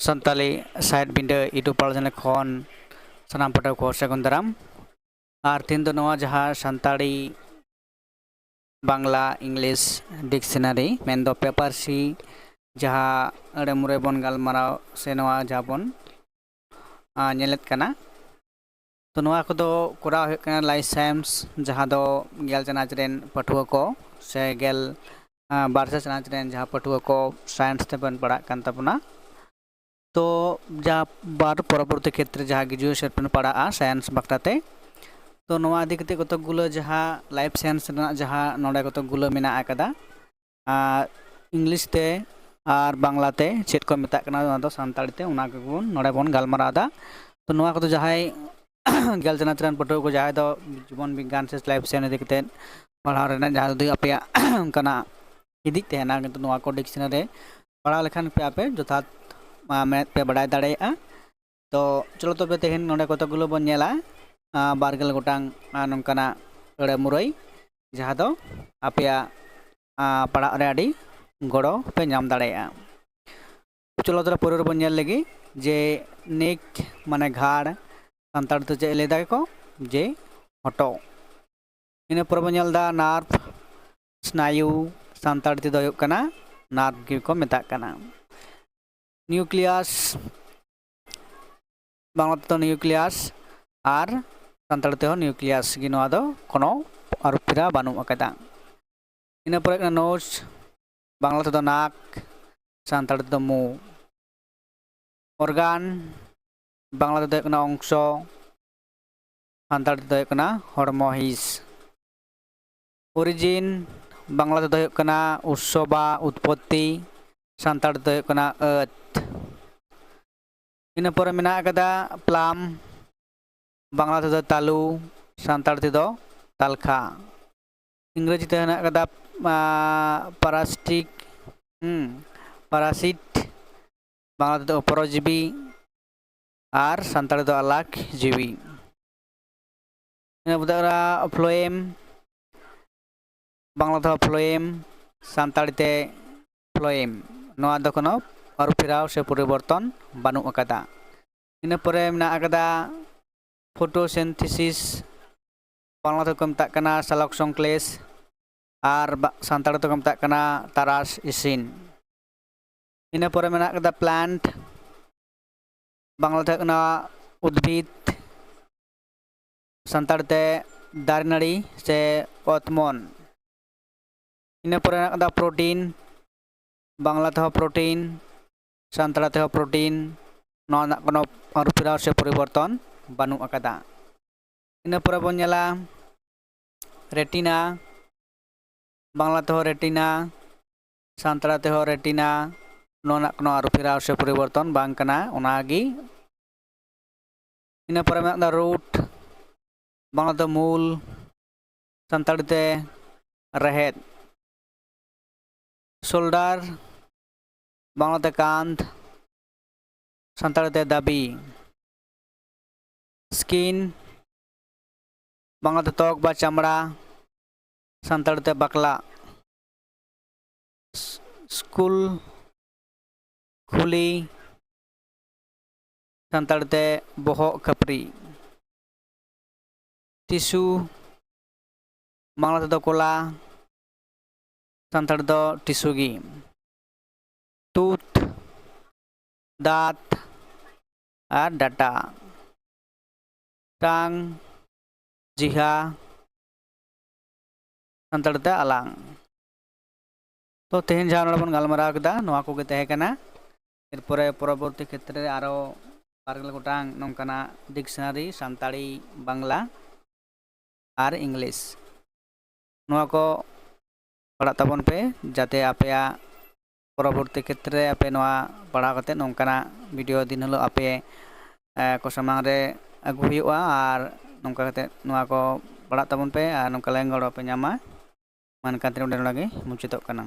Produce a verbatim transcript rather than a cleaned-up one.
ᱥᱟᱱᱛᱟᱞᱤ ᱥᱟᱶᱦᱮᱫ ᱵᱤᱸᱰᱟᱹ YouTube ᱯᱟᱲᱟ channel ᱠᱷᱚᱱ ᱥᱟᱱᱟᱢ ᱯᱟᱹᱴᱷᱩᱣᱟᱹ ᱠᱚ ᱥᱟᱹᱜᱩᱱ ᱫᱟᱨᱟᱢ᱾ ᱟᱨ ᱛᱮᱦᱮᱧ ᱫᱚ ᱱᱚᱣᱟ ᱡᱟᱦᱟᱸ ᱥᱟᱱᱛᱟᱲᱤ, ᱵᱟᱝᱞᱟ, ᱤᱝᱞᱤᱥ ᱰᱤᱠᱥᱱᱟᱨᱤ, ᱢᱮᱱᱫᱚ ᱯᱮ ᱯᱟᱹᱨᱥᱤ ᱡᱟᱦᱟᱸ ᱟᱹᱲᱟᱹ ᱢᱩᱨᱟᱹᱭ ᱵᱚᱱ ᱜᱟᱞᱢᱟᱨᱟᱣ ᱥᱮ ᱱᱚᱣᱟ ᱡᱟᱦᱟᱸ ᱵᱚᱱ, ᱟ, ᱧᱮᱞᱮᱫ ᱠᱟᱱᱟ, ᱛᱚ ᱱᱚᱣᱟ ᱠᱚᱫᱚ ᱠᱚᱨᱟᱣ ᱦᱩᱭᱩᱜ ᱠᱟᱱᱟ ᱞᱟᱭᱤᱯᱷ ᱥᱟᱭᱮᱱᱥ, ᱡᱟᱦᱟᱸ ᱫᱚ ᱜᱮᱞ ᱪᱟᱱᱟᱪ ᱨᱮᱱ ᱯᱟᱹᱴᱷᱩᱣᱟᱹ ᱠᱚ ᱥᱮ ᱜᱮᱞ, ᱟ, ᱵᱟᱨ ᱪᱟᱱᱟᱪ ᱨᱮᱱ ᱡᱟᱦᱟᱸ ᱯᱟᱹᱴᱷᱩᱣᱟᱹ ᱠᱚ ᱥᱟᱭᱮᱱᱥ ᱛᱮᱵᱚᱱ ᱯᱟᱲᱦᱟᱜ ᱠᱟᱱ ᱛᱟᱵᱚᱱᱟ᱾ ᱛᱚ ᱡᱟ ᱵᱟᱨ ᱯᱚᱨᱚᱵᱚᱨᱛᱤ ᱠᱷᱮᱛᱨᱮ ᱡᱟᱦᱟᱸ ᱜᱨᱮᱡᱩᱭᱮᱥᱚᱱ ᱨᱮᱵᱚᱱ ᱯᱟᱲᱦᱟᱜᱼᱟ ᱥᱟᱭᱮᱱᱥ ᱵᱟᱠᱷᱨᱟᱛᱮ, ᱛᱚ ᱱᱚᱣᱟ ᱤᱫᱤ ᱠᱟᱛᱮ ᱠᱚᱛᱚᱠ ᱜᱩᱞᱟᱹ ᱡᱟᱦᱟᱸ ᱞᱟᱭᱤᱯᱷ ᱥᱟᱭᱮᱱᱥ ᱨᱮᱱᱟᱜ ᱡᱟᱦᱟᱸ ᱱᱚᱰᱮ ᱠᱚᱛᱚᱠ ᱜᱩᱞᱟᱹ ᱢᱮᱱᱟᱜ ᱟᱠᱟᱫᱟ, ᱟᱨ ᱤᱝᱞᱤᱥ ᱛᱮ ᱟᱨ ᱵᱟᱝᱞᱟ ᱛᱮ ᱪᱮᱫ ᱠᱚ ᱢᱮᱛᱟᱜ ᱠᱟᱱᱟ, ᱚᱱᱟ ᱫᱚ ᱥᱟᱱᱛᱟᱲᱤ ᱛᱮ, ᱚᱱᱟ ᱠᱚᱵᱚᱱ ᱱᱚᱰᱮ ᱵᱚᱱ ᱜᱟᱞᱢᱟᱨᱟᱣ ᱮᱫᱟ᱾ ᱛᱚ ᱱᱚᱣᱟ ᱠᱚᱫᱚ ᱡᱟᱦᱟᱸᱭ ᱜᱮᱞ ᱪᱟᱱᱟᱪ ᱨᱮᱱ ᱯᱟᱹᱴᱷᱩᱣᱟᱹ ᱠᱚ ᱡᱟᱦᱟᱸᱭ ᱫᱚ ᱡᱤᱵᱚᱱ ᱵᱤᱜᱽᱜᱟᱱ ᱥᱮ ᱞᱟᱭᱤᱯᱷ ᱥᱟᱭᱮᱱᱥ ᱤᱫᱤ ᱠᱟᱛᱮ ᱯᱟᱲᱦᱟᱣ ᱨᱮᱱᱟᱜ ᱡᱟᱦᱟᱸ ᱡᱩᱫᱤ ᱟᱯᱮᱭᱟᱜ ᱚᱱᱠᱟᱱᱟᱜ ᱤᱫᱤᱡ ᱛᱟᱦᱮᱱᱟ, ᱠᱤᱱᱛᱩ ᱱᱚᱣᱟ ᱠᱚ ᱰᱤᱠᱥᱱᱟᱨᱤ ᱯᱟᱲᱦᱟᱣ ᱞᱮᱠᱷᱟᱱ ᱯᱮ ᱟᱯᱮ ᱡᱚᱛᱷᱟᱛ, ᱟ, ᱢᱮᱱᱮᱫ ᱯᱮ ᱵᱟᱰᱟᱭ ᱫᱟᱲᱮᱭᱟᱜᱼᱟ᱾ ᱛᱚ ᱪᱚᱞᱚ ᱛᱚᱵᱮ ᱛᱮᱦᱮᱧ ᱱᱚᱰᱮ ᱠᱚᱛᱚᱠ ᱜᱩᱞᱟᱹ ᱵᱚᱱ ᱧᱮᱞᱟ, ᱟ, ᱵᱟᱨ ᱜᱮᱞ ᱜᱚᱴᱟᱝ, ᱟ, ᱱᱚᱝᱠᱟᱱᱟᱜ ᱟᱹᱲᱟᱹ ᱢᱩᱨᱟᱹᱭ, ᱡᱟᱦᱟᱸ ᱫᱚ ᱟᱯᱮᱭᱟᱜ, ᱟ, ᱯᱟᱲᱦᱟᱜ ᱨᱮ ᱟᱹᱰᱤ ᱜᱚᱲᱚ ᱯᱮ ᱧᱟᱢ ᱫᱟᱲᱮᱭᱟᱜᱼᱟ᱾ ᱪᱚᱞᱚ ᱛᱚᱵᱮ ᱯᱩᱨᱟᱹ ᱨᱮᱵᱚᱱ ᱧᱮᱞ ᱞᱮᱜᱮ ᱡᱮ ᱱᱮᱠ ᱢᱟᱱᱮ ᱜᱷᱟᱲ, ᱥᱟᱱᱛᱟᱲ ᱛᱮ ᱪᱮᱫ ᱞᱟᱹᱭ ᱫᱟᱠᱚ? ᱡᱮ ᱦᱚᱴᱚᱜ᱾ ᱤᱱᱟᱹ ᱯᱚᱨᱮ ᱵᱚᱱ ᱧᱮᱞ ᱮᱫᱟ ᱱᱟᱨᱵᱷ, ᱥᱱᱟᱭᱩ, ᱥᱟᱱᱛᱟᱲ ᱛᱮᱫᱚ ᱦᱩᱭᱩᱜ ᱠᱟᱱᱟ ᱱᱟᱨᱵᱷ ᱜᱮᱠᱚ ᱢᱮᱛᱟᱜ ᱠᱟᱱᱟ᱾ ᱱᱤᱭᱩᱠᱞᱤᱭᱟᱥ, ᱵᱟᱝᱞᱟ ᱛᱮᱫᱚ ᱱᱤᱭᱩᱠᱞᱤᱭᱟᱥ, ᱟᱨ ᱥᱟᱱᱛᱟᱲ ᱛᱮᱦᱚᱸ ᱱᱤᱭᱩᱠᱞᱤᱭᱟᱥ ᱜᱮ, ᱱᱚᱣᱟ ᱫᱚ ᱠᱳᱱᱳ ᱟᱹᱨᱩᱯᱷᱮᱨᱟᱣ ᱵᱟᱹᱱᱩᱜ ᱟᱠᱟᱫᱟ᱾ ᱤᱱᱟᱹ ᱯᱚᱨᱮ ᱦᱩᱭᱩᱜ ᱠᱟᱱᱟ ᱱᱳᱡᱽ, ᱵᱟᱝᱞᱟ ᱛᱮᱫᱚ ᱱᱟᱠ, ᱥᱟᱱᱛᱟᱲ ᱛᱮᱫᱚ ᱢᱩ᱾ ᱚᱨᱜᱟᱱ, ᱵᱟᱝᱞᱟ ᱛᱮᱫᱚ ᱦᱩᱭᱩᱜ ᱠᱟᱱᱟ ᱚᱝᱥᱚ, ᱥᱟᱱᱛᱟᱲ ᱛᱮᱫᱚ ᱦᱩᱭᱩᱜ ᱠᱟᱱᱟ ᱦᱚᱲᱢᱚ ᱦᱤᱸᱥ᱾ ᱚᱨᱤᱡᱤᱱ, ᱵᱟᱝᱞᱟ ᱛᱮᱫᱚ ᱦᱩᱭᱩᱜ ᱠᱟᱱᱟ ᱩᱛᱥᱚ ᱵᱟ ᱩᱛᱯᱚᱛᱛᱤ, ᱥᱟᱱᱛᱟᱲ ᱛᱮᱫᱚ ᱦᱩᱭᱩᱜ ᱠᱟᱱᱟ ᱟᱹᱛ᱾ ᱤᱱᱟᱹ ᱯᱚᱨᱮ ᱢᱮᱱᱟᱜ ᱟᱠᱟᱫᱟ ᱯᱞᱟᱢ, ᱵᱟᱝᱞᱟ ᱛᱮᱫᱚ ᱛᱟᱞᱩ, ᱥᱟᱱᱛᱟᱲ ᱛᱮᱫᱚ ᱛᱟᱞᱠᱷᱟ᱾ ᱤᱝᱨᱮᱡᱤ ᱛᱮ ᱦᱮᱱᱟᱜ ᱟᱠᱟᱫᱟ, ᱟ, ᱯᱟᱨᱟᱥᱴᱤᱠ, ᱦᱩᱸ, ᱯᱟᱨᱟᱥᱤᱴ, ᱵᱟᱝᱞᱟ ᱛᱮᱫᱚ ᱚᱯᱚᱨᱚᱡᱤᱵᱤ, ᱟᱨ ᱥᱟᱱᱛᱟᱲᱤ ᱫᱚ ᱟᱞᱟᱠ ᱡᱤᱣᱤ᱾ ᱤᱱᱟᱹ ᱯᱚᱨᱮ ᱯᱷᱞᱳᱭᱮᱢ, ᱵᱟᱝᱞᱟ ᱛᱮᱦᱚᱸ ᱯᱷᱞᱳᱭᱮᱢ, ᱥᱟᱱᱛᱟᱲᱤ ᱛᱮ ᱯᱷᱞᱳᱭᱮᱢ᱾ ᱱᱚᱣᱟ ᱫᱚ ᱠᱳᱱᱳ ᱟᱹᱨᱩ ᱯᱷᱮᱨᱟᱣ ᱥᱮ ᱯᱚᱨᱤᱵᱚᱨᱛᱚᱱ ᱵᱟᱹᱱᱩᱜ ᱟᱠᱟᱫᱟ᱾ ᱤᱱᱟᱹ ᱯᱚᱨᱮ ᱢᱮᱱᱟᱜ ᱟᱠᱟᱫᱟ photosynthesis, ᱵᱟᱝᱞᱟ ᱛᱮᱠᱚ ᱢᱮᱛᱟᱜ ᱠᱟᱱᱟ ᱥᱟᱞᱚᱠ ᱥᱚᱝᱥᱞᱮᱥ, ᱟᱨ ᱵᱟ-, ᱥᱟᱱᱛᱟᱲ ᱛᱮᱠᱚ ᱢᱮᱛᱟᱜ ᱠᱟᱱᱟ ᱛᱟᱨᱟᱥ ᱤᱥᱤᱱ᱾ ᱤᱱᱟᱹ ᱯᱚᱨᱮ ᱢᱮᱱᱟᱜ ᱟᱠᱟᱫᱟ plant, ᱵᱟᱝᱞᱟ ᱛᱮ ᱦᱩᱭᱩᱜ ᱠᱟᱱᱟ ᱩᱫᱽᱵᱷᱤᱫ, ᱥᱟᱱᱛᱟᱲ ᱛᱮ ᱫᱟᱨᱮ ᱱᱟᱹᱲᱤ ᱥᱮ ᱚᱛᱢᱚᱱ᱾ ᱤᱱᱟᱹ ᱯᱚᱨᱮ ᱢᱮᱱᱟᱜ ᱟᱠᱟᱫᱟ protein, ᱵᱟᱝᱞᱟ ᱛᱮᱦᱚᱸ protein, ᱥᱟᱱᱛᱟᱲ ᱛᱮᱦᱚᱸ protein᱾ ᱱᱚᱣᱟ ᱨᱮᱱᱟᱜ ᱠᱳᱱᱳ ᱟᱹᱨᱩ ᱯᱷᱮᱨᱟᱣ ᱥᱮ ᱯᱚᱨᱤᱵᱚᱨᱛᱚᱱ ᱵᱟᱹᱱᱩᱜ ᱟᱠᱟᱫᱟ᱾ ᱤᱱᱟᱹ ᱯᱚᱨᱮ ᱵᱚᱱ ᱧᱮᱞᱟ retina, ᱵᱟᱝᱞᱟ ᱛᱮᱦᱚᱸ retina, ᱥᱟᱱᱛᱟᱲ ᱛᱮᱦᱚᱸ retina᱾ ᱱᱚᱣᱟ ᱨᱮᱱᱟᱜ ᱠᱳᱱᱳ ᱟᱹᱨᱩ ᱯᱷᱮᱨᱟᱣ ᱥᱮ ᱯᱚᱨᱤᱵᱚᱨᱛᱚᱱ ᱵᱟᱝ ᱠᱟᱱᱟ, ᱚᱱᱟᱜᱮ᱾ ᱤᱱᱟᱹ ᱯᱚᱨᱮ ᱢᱮᱱᱟᱜ ᱫᱚ root, ᱵᱟᱝᱞᱟ ᱛᱮ ᱢᱩᱞ, ᱥᱟᱱᱛᱟᱲᱤ ᱛᱮ ᱨᱮᱦᱮᱫ᱾ Shoulder, ᱵᱟᱝᱞᱟ ᱛᱮ ᱠᱟᱸᱫᱽ, ᱥᱟᱱᱛᱟᱲᱤ ᱛᱮ ᱫᱟᱹᱵᱤ᱾ Skin, ᱵᱟᱝᱞᱟ ᱛᱮ ᱛᱚᱠ ᱵᱟ ᱪᱟᱢᱲᱟ, ᱥᱟᱱᱛᱟᱲᱤ ᱛᱮ ᱵᱟᱠᱞᱟ᱾ Skull, ᱠᱷᱩᱞᱤ, ᱥᱟᱱᱛᱟᱲᱤ ᱛᱮ ᱵᱚᱦᱚᱜ ᱠᱷᱟᱹᱯᱨᱤ᱾ Tissue, ᱵᱟᱝᱞᱟ ᱛᱮᱫᱚ ᱠᱚᱞᱟ, ᱥᱟᱱᱛᱟᱲᱤ ᱫᱚ ᱴᱤᱥᱩ ᱜᱮ᱾ Tooth, ᱫᱟᱸᱛ, ᱟᱨ data᱾ Tongue, ᱡᱤᱦᱟ, ᱥᱟᱱᱛᱟᱲᱤ ᱛᱮ ᱟᱞᱟᱝ᱾ ᱛᱚ ᱛᱮᱦᱮᱧ ᱡᱟᱦᱟᱸ ᱱᱚᱰᱮ ᱵᱚᱱ ᱜᱟᱞᱢᱟᱨᱟᱣ ᱠᱮᱫᱟ, ᱱᱚᱣᱟ ᱠᱚᱜᱮ ᱛᱟᱦᱮᱸ ᱠᱟᱱᱟ᱾ ᱮᱨᱯᱚᱨᱮ ᱯᱚᱨᱚᱵᱚᱨᱛᱤ ᱠᱷᱮᱛᱨᱮ ᱨᱮ ᱟᱨᱚ ᱵᱟᱨᱜᱮᱞ ᱜᱚᱴᱟᱝ ᱱᱚᱝᱠᱟᱱᱟᱜ dictionary, ᱥᱟᱱᱛᱟᱲᱤ, ᱵᱟᱝᱞᱟ ᱟᱨ English, ᱱᱚᱣᱟ ᱠᱚ ᱯᱟᱲᱦᱟᱜ ᱛᱟᱵᱚᱱ ᱯᱮ, ᱡᱟᱛᱮ ᱟᱯᱮᱭᱟᱜ ᱯᱚᱨᱚᱵᱚᱨᱛᱤ ᱠᱷᱮᱛᱨᱮ ᱟᱯᱮ ᱱᱚᱣᱟ ᱯᱟᱲᱦᱟᱣ ᱠᱟᱛᱮ ᱱᱚᱝᱠᱟᱱᱟᱜ video ᱫᱤᱱ ᱦᱤᱞᱳᱜ ᱟᱯᱮ, ᱮ, ᱠᱚ ᱥᱟᱢᱟᱝ ᱨᱮ ᱟᱹᱜᱩ ᱦᱩᱭᱩᱜᱼᱟ᱾ ᱟᱨ ᱱᱚᱝᱠᱟ ᱠᱟᱛᱮ ᱱᱚᱣᱟ ᱠᱚ ᱯᱟᱲᱦᱟᱜ ᱛᱟᱵᱚᱱ ᱯᱮ ᱟᱨ ᱱᱚᱝᱠᱟ ᱞᱟᱭᱤᱱ ᱜᱚᱲᱚ ᱯᱮ ᱧᱟᱢᱟ᱾ ᱢᱟ ᱮᱱᱠᱷᱟᱱ ᱛᱮᱦᱮᱧ ᱱᱚᱰᱮ ᱱᱚᱰᱮ ᱜᱮ ᱢᱩᱪᱟᱹᱫᱚᱜ ᱠᱟᱱᱟ᱾